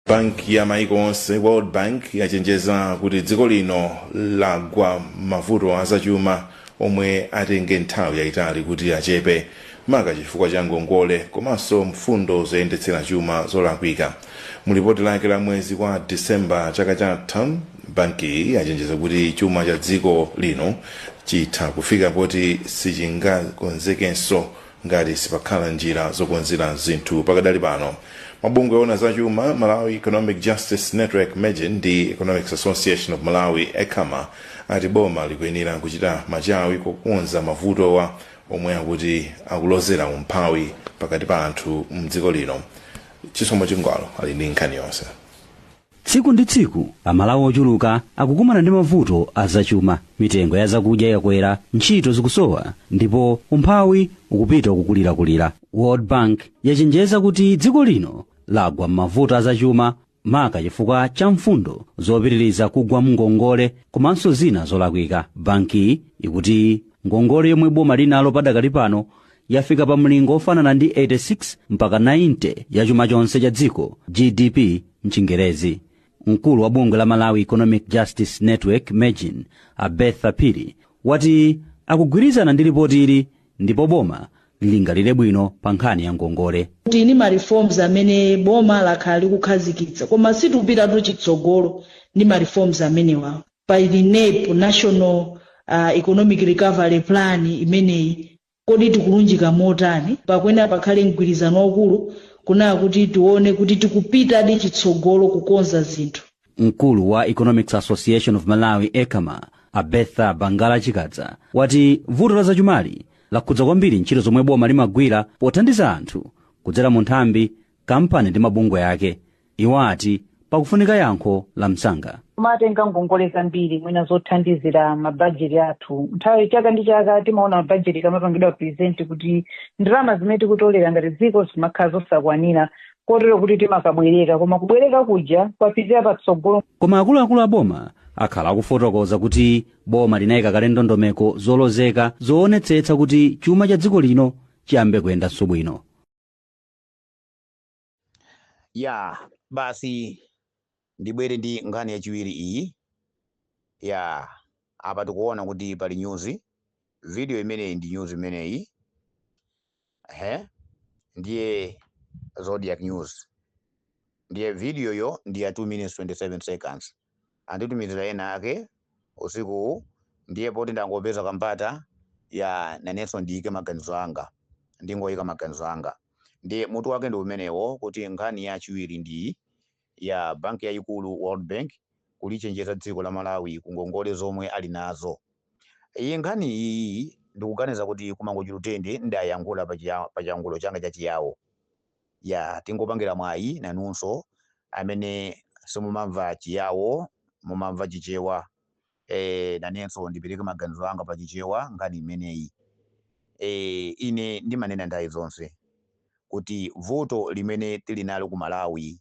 Banki ya maiko onse, World Bank, yachenjeza kuti dziko lino lagwa mavuto azachuma omwe atenge nthawi yayitali kuti achepe, maka chifukwa cha ngongole komanso mfundo zoyendetsera chuma zolakwika. Mulipoti lake la mwezi wa Disemba chaka chatha, bankiyi yachenjeza kuti chuma cha dziko lino chitha kufika poti sichingakonzekenso ngati sipakhala njira zokonzera zinthu pakadali pano. Mabungwe ona zachuma, Malawi Economic Justice Network, MEJN, ndi Economics Association of Malawi, ECAMA, ati boma likuyenera kuchita machawi kukonza mavutowa omwe akuti akulozera umphawi pakati pa anthu mdziko lino. Chisomo Chingwalo ali ndi nkhani yonse. Tsiku ndi tsiku Amalawi ochuluka akukumana ndi mavuto azachuma. Mitengo ya zakudya yakwera, ntchito zikusowa, ndipo umphawi ukupita ukukulirakulira. World Bank yachenjeza kuti dziko lino lagwa m'mavuto azachuma, maka chifukwa cha mfundo zopitiriza kugwa mngongole komanso zina zolakwika. Banki ikuti ngongole yomwe boma linalo padakali pano yafika pa mlingo ofanana ndi 86 mpaka 90 ya chuma chonse cha dziko, GDP mchingerezi. Mkulu wa bungwe la Malawi Economic Justice Network, MEJN, Abetha Phiri, wati akugwirizana ndi ripoti ili ndipo boma lilingalire bwino pa nkhani ya ngongole. Tini ma reforms amene boma lakhala likukhazikitsa, koma sitikupitatu chitsogolo ndi ma reforms amenewa. Pali NEP, National Economic Recovery Plan imeneyi, kodi tikulunjika motani? Pakuyenera pakhale mgwirizano waukulu kunaa kuti tione kuti tikupitadi chitsogolo kukonza zinthu. Mkulu wa Economics Association of Malawi, ECAMA, Abetha Bangala Chikadza, wati vuto la zachumali lakhudza kwambiri ntchito zomwe boma limagwira pothandiza anthu kudzera mu nthambi, kampani ndi mabungwe ake. Iwo ati pakufunika yankho la msanga. Kumatenga ngongole zambiri mwina zothandizira mabhajeti athu nthawi chaka ndi chaka, timaona mabhajeti kamapangidwa present kuti ndalama zimene tikutolera ngati dziko zimakhala zosakwanira, kotero kuti timakabwereka, koma kubwereka kuja kwapitira patsogolo. Koma akuluakulu a boma akhala akufotokoza kuti boma linayika kale ndondomeko zolozeka zoonetsetsa kuti chuma cha dziko lino chiyambe kuyendanso bwino. Ya, basi, ndibwere ndi nkhani yachiwiri iyi. Ya, apa tikuona kuti pali news video imeneyi, ndi news imeneyi he, ndiye Zodiak News, ndiye video yo ndi ya 2 minutes 27 seconds. Anditumizira ena ake usiku, ndiye poti ndangopeza kampata, ya, nanenso ndiyike maganizo anga, ndingoyika maganizo anga. Ndiye mutu wake ndi umenewo, kuti nkhani yachiwiri ndi ya banki yayikulu World Bank kulichenjeza dziko la Malawi ku ngongole zomwe ali nazo. Iyi nkhani iyi ndikuganiza kuti kumangochi Lutende ndayankhula pa chiyankhulo changa chachiyawo. Ya, tingopangira mwayi nanunso amene simumamva Chiyawo, mumamva Chichewa, nanenso ndipereke maganizo anga pa Chichewa nkhani imeneyi. Ine ndimanena nthawi zonse kuti vuto limene tili nalo ku Malawi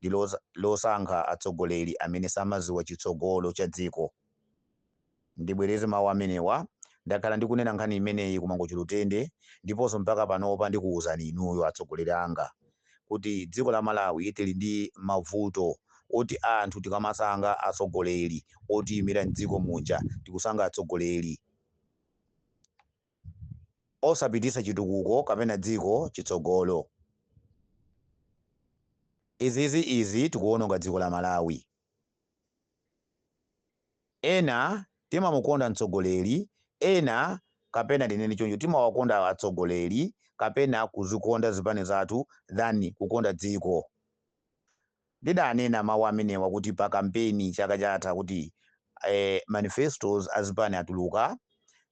ndi losankha atsogoleri amene samaziwa chitsogolo cha dziko. Ndibwereze mawu amenewa: ndakhala ndikunena nkhani imeneyi kumangochi Lutende, ndiponso mpaka panopa ndikuwuzani inuyo atsogoleri anga kuti dziko la Malawi tili ndi mavuto oti anthu tikamasankha atsogoleri otiyimira mdziko muja, tikusankha atsogoleri osapitisa chitukuko kapena dziko chitsogolo. Izizi izi tikuwononga dziko la Malawi. Ena timamukonda mtsogoleri, ena, kapena ndinene choncho, timawakonda atsogoleri kapena kuzikonda zipani zathu than kukonda dziko. Ndidanena mawu amenewa kuti pa kampeni chaka chatha kuti manifestos azipani atuluka,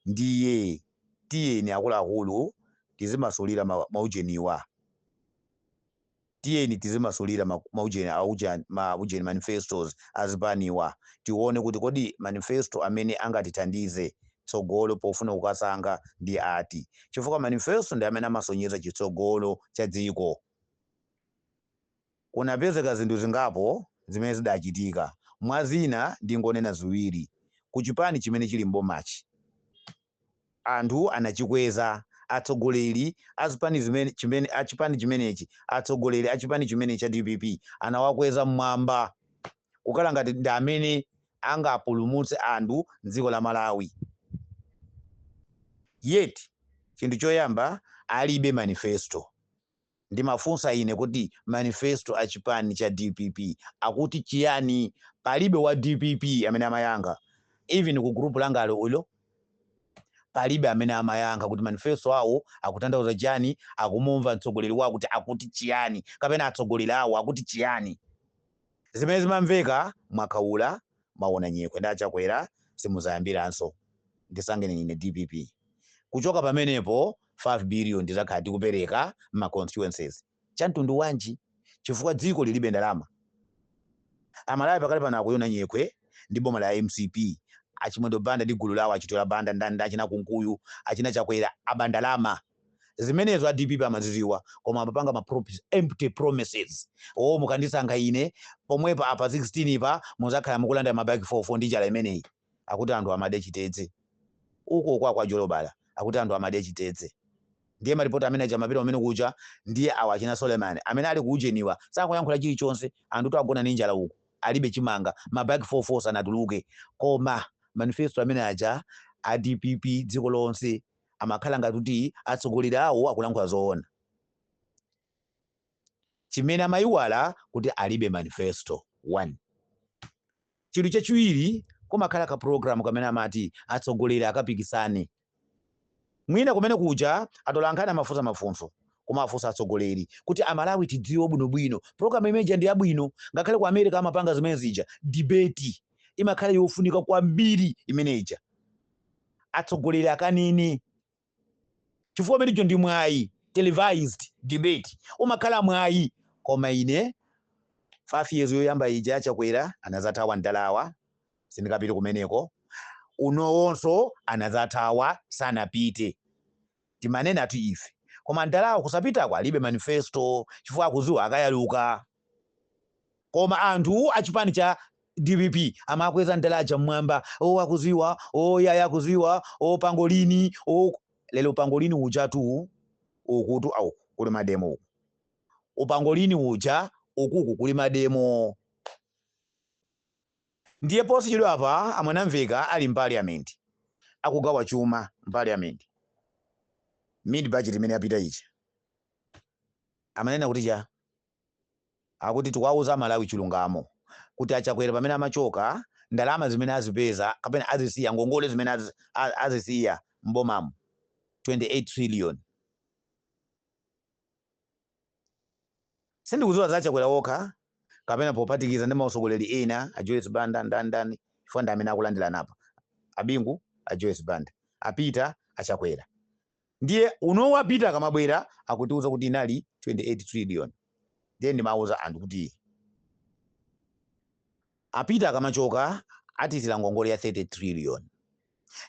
ndiye tiyeni akuluakulu tizimasulira maujeniwa, tiyeni tizimasulira maujeni aujeni maujeni manifestos azipaniwa, tione kuti kodi manifesto amene angatithandize tsogolo pofuna kukasankha ndi ati, chifukwa manifesto ndi amene amasonyeza chitsogolo cha dziko. Kunapezeka zinthu zingapo zimene zidachitika. Mwa zina ndingonena ziwiri: ku chipani chimene chili mbomachi anthu anachikweza, Atsogoleri azipani zimene chimene achipani chimenechi, atsogoleri achipani chimene cha DPP anawakweza mmwamba kukhala ngati ndi amene angapulumutse anthu mdziko la Malawi. Yet chinthu choyamba, alibe manifesto. Ndimafunsa ine kuti manifesto achipani cha DPP akuti chiyani? Palibe wa DPP amene amayankha. Even ku group langalo ulo palibe amene amayankha kuti manifesto awo akutanthauza chiyani, akumumva mtsogoleri wawo kuti akuti chiyani, kapena atsogoleri awo akuti chiyani. Zimene zimamveka, mwakhaula, maona nyekwe ndi achakwera, simuzayambiranso, ndisangene ine DPP. Kuchoka pamenepo, 5 billion ndizakhala tikupereka ma constituencies chamtundu wanji? Chifukwa dziko lilibe ndalama. Amalawi pakali pano akuyona nyekwe ndi boma la MCP, achimwendo Banda ndi gulu lawo, achitola Banda, ndani, achina Kunkuyu, achina Chakwera, abandalama. Zimenezo a DPP amaziziwa, koma amapanga ma empty promises. O, mukandisankha ine pomwepa apa 16 pa muzakhala mukulanda mabaki 44 ndi njala imeneyi. Akuti anthu amade chitedze uko kwa jolobala, akuti anthu amade chitedze. Ndiye maripoti amene achamapita umene kucha, ndiye awa achina Suleiman amene ali kuujeniwa sakuyankhula chilichonse. Anthu to agona ndi njala uku, alibe chimanga, mabaki 44 sanatuluke. Koma manifesto amene aja a DPP, dziko lonse amakhala ngati kuti atsogoleri awo akulankhula zoona. Chimene amayiwala kuti alibe manifesto, one. Chinthu chachiwiri, kumakhala ka program kamene amati atsogoleri akapikisane mwina kumene kuja, atolankhani amafunsa mafunso, kumafunsa atsogoleri kuti Amalawi tidziwe bwinobwino. Program imeneja ndi yabwino. Ngakhale ku America amapanga zimene zija, debate imakhala yofunika kwambiri imeneja, atsogoleri akanene, chifukwa imenejo ndi mwayi. Televised debate umakhala mwayi. Koma ine 5 years yoyamba ija Chakwera anazathawa ndalawa, sindikapite kumeneko. Unowonso anazathawa, sanapite. Timanena tu ife, koma ndalawa kusapitako alibe manifesto, chifukwa akuziwa akayaluka. Koma anthu achipani cha DPP amakweza ndalaja mmwamba, o, akuziwa, o, yaya akuziwa, o, pangolini, o. Lero pangolini uja tu ukutu au kuli mademo uku, upangolini uja ukuku kuli mademo. Ndiye posachedwa apa amwanamveka ali mparliament akugawa chuma mparliament, mid budget imene yapita ija, amanena kuti cha akuti tikuwauza Malawi chilungamo kuti achakwera pamene amachoka, ndalama zimene azipeza kapena azisiya, ngongole zimene azisiya mbomamo, 28 trillion. Sindikudziwa za Chakwera wokha kapena pophatikiza ndi mautsogoleri ena, a Joyce Banda, ndani ndani, chifukwa ndi amene akulandira napa, abingu, a Joyce Banda, apita achakwera. Ndiye uno wapita akamabwera akutiuza kuti inali 28 trillion. Ndiye ndimauza anthu kuti apita akamachoka atitira ngongole ya 30 trillion,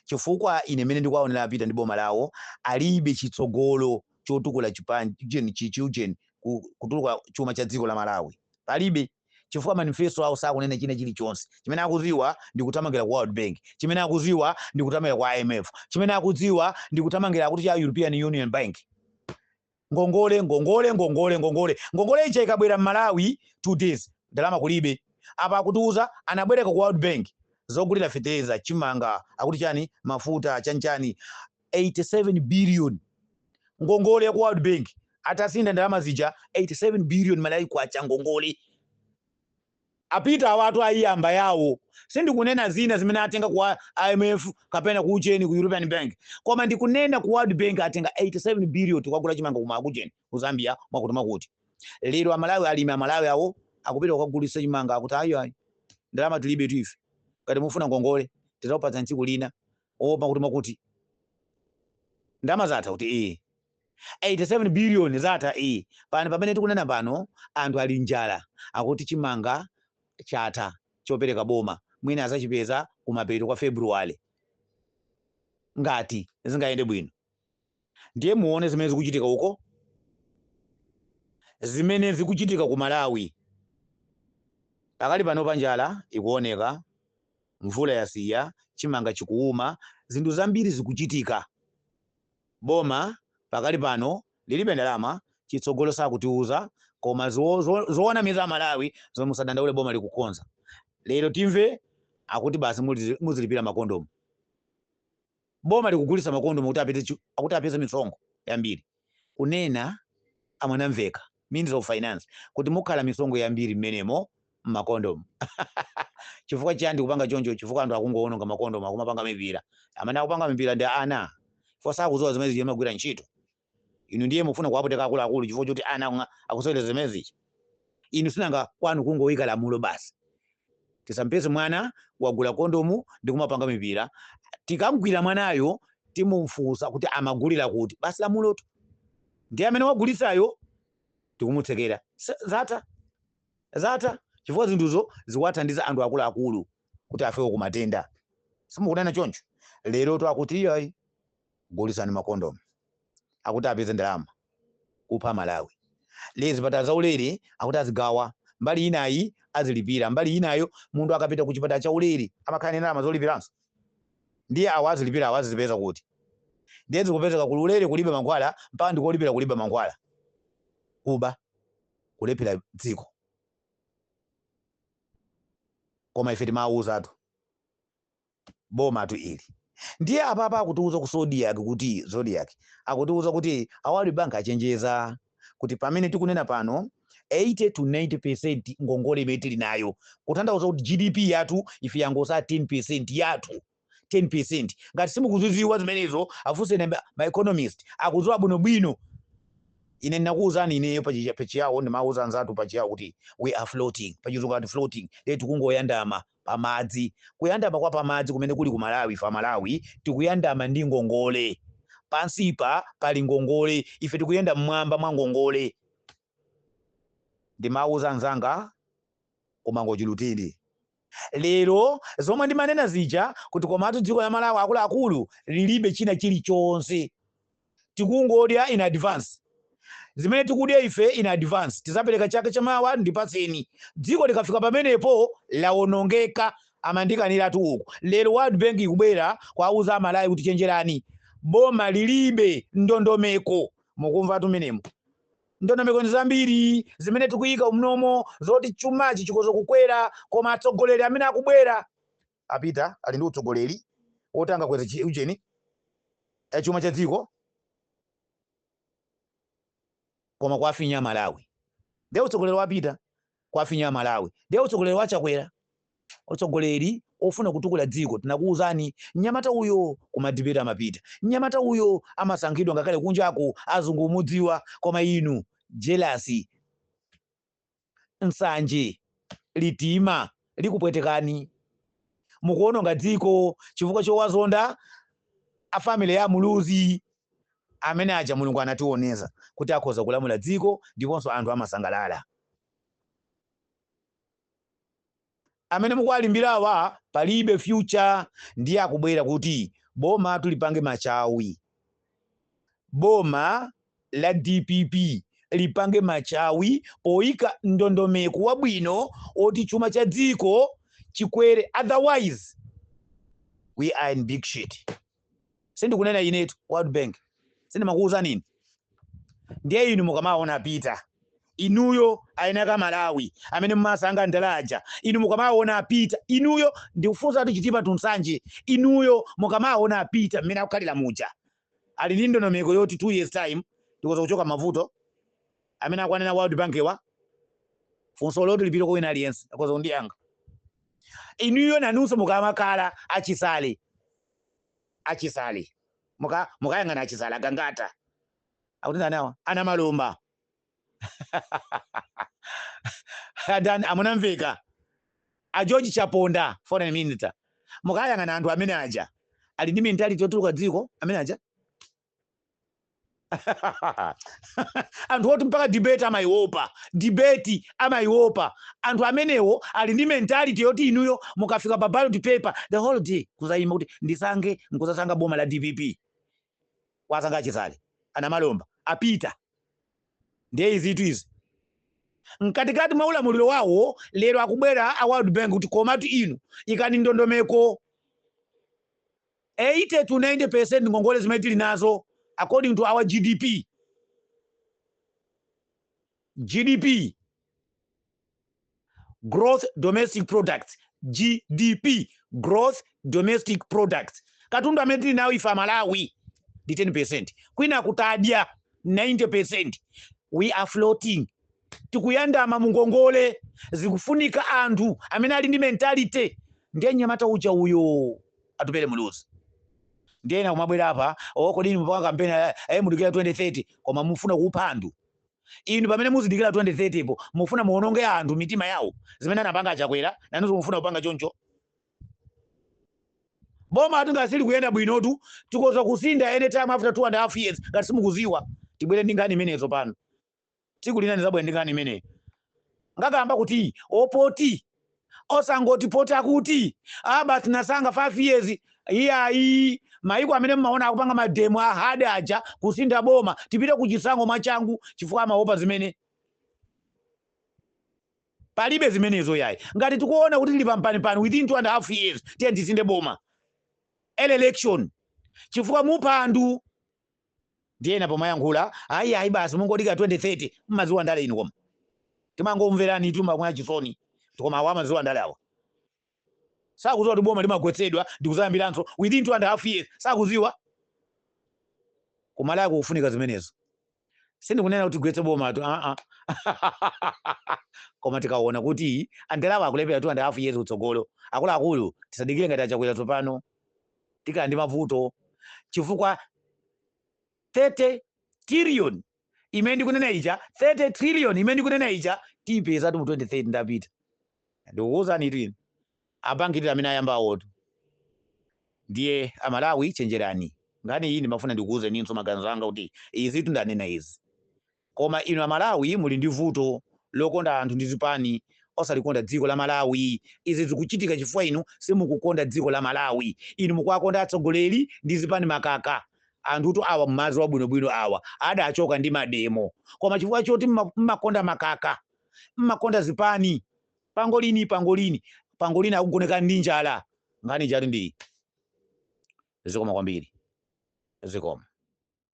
chifukwa ine mene ndikuwaonera apita ndi boma lawo, alibe chitsogolo chotukula chipani chujeni, kutuluka chuma cha dziko la Malawi palibe, chifukwa manifesto awo sakunena china chilichonse. Chimene akudziwa ndi kuthamangira ku World Bank, chimene akudziwa ndi kuthamangira kwa IMF, chimene akudziwa ndi kuthamangira kuti cha European Union Bank. Ngongole, ngongole, ngongole, ngongole, ngongole ija ikabwera m'Malawi, 2 days ndalama kulibe. Apa akutiuza anabwereka ku World Bank zogulira fetereza, chimanga, akuti chani, mafuta, chanchani, 87 billion ngongole ya ku World Bank. Atasinda ndalama zija, 87 billion Malawi kwacha ngongole. Apita awatu ayiyamba yawo. Sindikunena zina zimene atenga ku IMF kapena ku ucheni ku European Bank, koma ndikunena ku World Bank atenga 87 billion tikagula chimanga kuma kucheni ku Zambia, mwakuti mwakuti. Lero Amalawi, alimi Amalawi awo akupita kukagulitsa chimanga, akuti ayi, ayi, ndalama tilibe tu ife, ngati mufuna ngongole tidzakupatsa tsiku lina, o, makuti mwakuti. Ndalama zatha kuti ee, 87 billion zatha ee. Pano pamene tikunena pano anthu ali njala, akuti chimanga chatha chopereka boma, mwina azachipeza kumapeto kwa February ngati zingayende bwino. Ndiye muone zimene zikuchitika uko, zimene zikuchitika ku Malawi pakali pano. Pa njala ikuoneka, mvula yasiya, chimanga chikuuma, zinthu zambiri zikuchitika. Boma Pakali pano lilibe ndalama, chitsogolo sakutiuza, koma zoonamiza Malawi zomwe musadandaule, boma likukonza. Lero timve akuti basi muzilipira makondomu. Boma likugulisa makondomu kuti apite akuti apeze misonkho yambiri. Kunena amwanamveka, Minister of Finance, kuti mukhala misonkho yambiri mmenemo mmakondomu. Chifukwa chiyani kupanga choncho? Chifukwa anthu akungoononga makondomu, akumapanga mipira. Amene akupanga mipira ndi ana, chifukwa sakudziwa zimene zimagwira ntchito. Inu ndiye mufuna kuwapoteka akuluakulu chifukwa choti ana akusewera zimene zija. Inu sinanga kwanu kungoyika lamulo basi, tisampeze mwana wagula kondomu ndi kumapanga mipira. Tikamgwira mwanayo, timufunsa kuti amagulira kuti. Basi, lamulotu ndi amene wagulisayo tikumutsekera. Zatha, zatha, chifukwa zinthuzo zikuwathandiza anthu akuluakulu kuti afewe kumatenda. Simukunena choncho? Lero to akuti iyayi, gulisani makondomu, akuti apeze ndalama, kupha Malawi. Lero zipatala zaulere akuti azigawa, mbali inayi azilipira, mbali inayo. Munthu akapita ku chipatala chaulere amakhala ndi ndalama zolipiranso. Ndiye awo azilipira, awo azizipeza kuti? Ndiye zikupezeka kuli ulere kulibe mankhwala, mpaka ndikolipira kulibe mankhwala. Kuba, kulephera dziko. Koma ife timawuzatu boma tu ili. Ndiye apapa akutiuza ku Zodiac kuti, Zodiac akutiuza kuti a World Bank achenjeza kuti pamene tikunena pano, 80 to 90% ngongole imene tili nayo, kutanthauza kuti GDP yathu ife yangosa 10% yathu, 10%. Ngati simukuzidziwa zimenezo, afunseni ma economist, akudziwa bwinobwino. Ine ndinakuwuzani ineyo pachiyawo, ndimawuza anzathu pachiyawo kuti we are floating, pachizungu ati floating. Ndiye tikungoyandama pamadzi. Kuyandama kwa pamadzi kumene kuli ku Malawi, fa Malawi tikuyandama ndi ngongole. Pansipa pali ngongole, ife tikuyenda mmwamba mwa ngongole. Ndimawuza anzanga kumangochilutindi lero zomwe ndimanena zija kuti komatu dziko la Malawi, akuluakulu, lilibe china chilichonse, tikungodya in advance. Zimene tikudya ife in advance, tizapereka chaka chamawa, ndipatseni. Dziko likafika pamenepo lawonongeka. Amandikaniratu uku. Lero World Bank ikubwera kwauza Amalawi kuti chenjerani, boma lilibe ndondomeko. Mukumva tumenemo? Ndondomeko ndi zambiri zimene tikuyika mnomo zoti chumachi chikoza kukwera, koma atsogoleri amene akubwera apita ali ndi utsogoleri woti angakweze ujeni chuma cha dziko, koma kwafinya Malawi. Ndiye utsogoleri wapita kwafinya Malawi, ndiye utsogoleri wachakwera, utsogoleri ofuna kutukula dziko. Tinakuwuzani, mnyamata uyo kuma debate amapita, mnyamata uyo amasankhidwa ngakhale kunjaku, azungu mudziwa. Koma inu jealousy, nsanje, litima likupwetekani, mukuononga dziko chifukwa chowazonda a family ya Muluzi amene aja. Mulungu anationeza kuti akhoza kulamula dziko, ndiponso anthu amasangalala. Amene mukuwalimbirawa palibe future. Ndiye akubwera kuti boma tulipange machawi, boma la DPP lipange machawi poyika ndondomeko wabwino oti chuma cha dziko chikwere, otherwise we are in big shit. Sindikunena inetu, World Bank. Sindimakuwuzani ine? Ndiye inu mukamaona apita, inuyo ayenaka Malawi amene mumasanga ndalaja, inu mukamaona apita, inuyo ndikufunsa kuti Chitipa tunsanje, inuyo mukamaona apita mmene akukhalira muja, ali ndi ndondomeko yoti 2 years time tikoza kuchoka mavuto amene akwanena World Bank wa? Funso loti lipite kwa wina aliyense akoza kundiyankha. Inuyo nanunso mukamakhala achisale, achisale mukayang'ana achisale, agangata, akuti ndani awa, ana Malumba, adani amunamveka, a George Chaponda, foreign minister, mukayang'ana anthu amene aja ali ndi mentality yotuluka dziko amene aja, anthu oti mpaka debate amaiopa, debate amaiopa, anthu amenewo ali ndi mentality yoti inuyo mukafika pa ballot paper the whole day kuzayima kuti ndisange nkuzasanga boma la DPP, wasanga achisale, ana Malomba, apita? Ndiye izitu izi mkatikati mwa ulamuliro wawo. Lero akubwera a World Bank kuti komatu inu ikani ndondomeko, 80 to 90% ngongole zimene tili nazo. According to our GDP, GDP, growth domestic product, GDP, growth domestic product, katundu amene tili nawo ife Amalawi ndi 10%, kwina kutadya 90%. We are floating, tikuyandama mungongole. Zikufunika anthu amene ali ndi mentality. Ndiye nyamata uja uyo Atupele Muluzi, ndiye ena kumabwera apa, "Oh, kodi mupanga kampeni ayi, mudikira 2030, koma mufuna kupha anthu inu pamene muzidikira 2030 po mufuna muononge anthu mitima yawo. Zimene anapanga Achakwera, nanunso mufuna kupanga choncho. Boma atingasili kuyenda bwinotu, tikoza kusinda anytime after 2.5 years. Ngati simukuziwa, tibwere ndi nkhani imenezo pano tsiku lina. Ndizabwera ndi nkhani imeneyo. Ngakamba kuti opoti osangoti poti akuti aba tinasanga 5 years, iyayi. Maiko amene mmaona akupanga mademo ahade aja kusintha boma, tipite kuchisankho mwachangu, chifukwa amaopa zimene palibe zimenezo yayi. Ngati tikuona kuti tili pampanipani, within 2.5 years tiye tisinde boma, early election, chifukwa mupha anthu. Ndiyena pomayankhula, "Ayi, ayi, basi mungodika 2030." Mmaziwa ndale inu, koma timangomverani tumba chisoni, koma awa amaziwa ndale awa. Sakuziwa kuti boma limagwetsedwa ndikuzayambiranso within 2.5 years. Sakuziwa kumalaya kufunika zimenezo. Sindikunena kuti gwetse boma tu, koma tikaona kuti andalawa akulepera 2.5 years utsogolo, akuluakulu, tisadikire ngati Achakwera tsopano, tikhala ndi mavuto, chifukwa 30 trillion imene ndikunena ija, 30 trillion imene ndikunena ija, tiyipeza mu 2030. Ndapita, ndikukuwuzani itu inu abangitira amene ayamba awotu. Ndiye Amalawi, chenjerani. Nkhani iyi ndimafuna ndikuwuzeninso maganizo anga kuti izi tundanena izi, koma inu Amalawi muli ndi vuto lokonda anthu ndi zipani, osalikonda dziko la Malawi. Izi zikuchitika chifukwa inu simukukonda dziko la Malawi. Inu mukuwakonda atsogoleri ndi zipani, makaka. Anthutu awa mmadzi wabwinobwino awa adachoka ndi mademo, koma chifukwa choti mmakonda makaka, mmakonda zipani, pangolini, pangolini, pangolini akugoneka ndi njala. Nkhani chatu ndi zikoma kwambiri, zikoma.